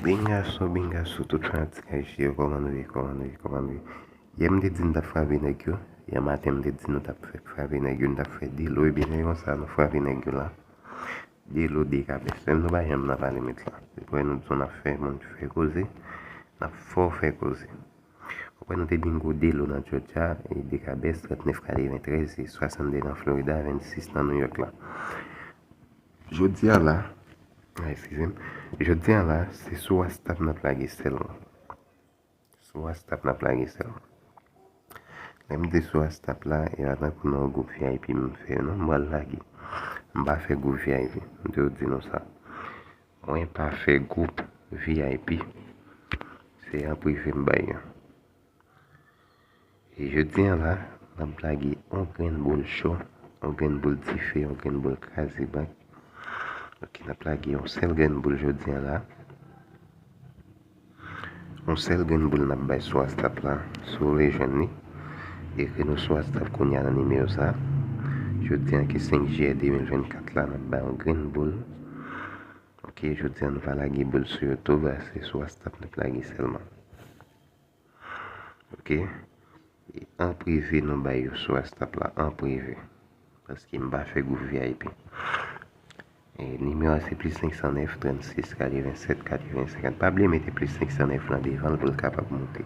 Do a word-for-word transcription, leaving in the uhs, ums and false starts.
Bingaso, bingaso, tout fanatik ayisyen yo, kòman nou ye, kòman nou ye, kòman nou ye? Yè m te di n t ap frape nèg yo. Yè maten m te di nou t ap fè frape nèg yo, n t ap fè de lo, ebyen se konsa nou frape nèg yo la. De lo, de kabès. Menm nou pa janm nan pale met la. Se pou nou di w n ap fè moun fè koze, n ap fè w fè koze. Ou wè nou te bingo de lo nan Georgia, e de kabès, trannèf katreventrèz, e swasannde nan Florida, vennsis nan New York la. Jodi a la, a, eskize m, jodi a la, se sou WhatsApp n ap lage sèlman. Sou WhatsApp n ap lage sèlman. Lè m di sou WhatsApp la, e pa tankou nan yon gwoup V I P m fè yo non, m pral lage. M pa fè gwoup V I P, m te di nou sa. Mwen pa fè gwoup V I P. Se an prive m bay yo. E jodi a la, n ap lage yon grenn boul cho, yon grenn boul dife, yon grenn boul kraze bank. Ok, n ap lage yon sèl grenn boul jodi a la. Yon sèl grenn boul n ap bay sou WhatsApp la, si w vle jwenn li. Ekri nou sou WhatsApp kounye a nan nimewo sa. Jodi a ki senk jiyè de mil vennkat la, n ap bay yon grenn boul. Ok, jodi a nou pa lage boul sou YouTube, se sou WhatsApp n ap lage sèlman. Ok? E an prive nou bay yo sou WhatsApp la, an prive. Paske m pa fè gwoup V I P. E nimewo a se plis senk san nèf, trannsis, katrevennsèt, katrevensenkant. Pa bliye mete plis senk san nèf lan devan l pou l kapab monte.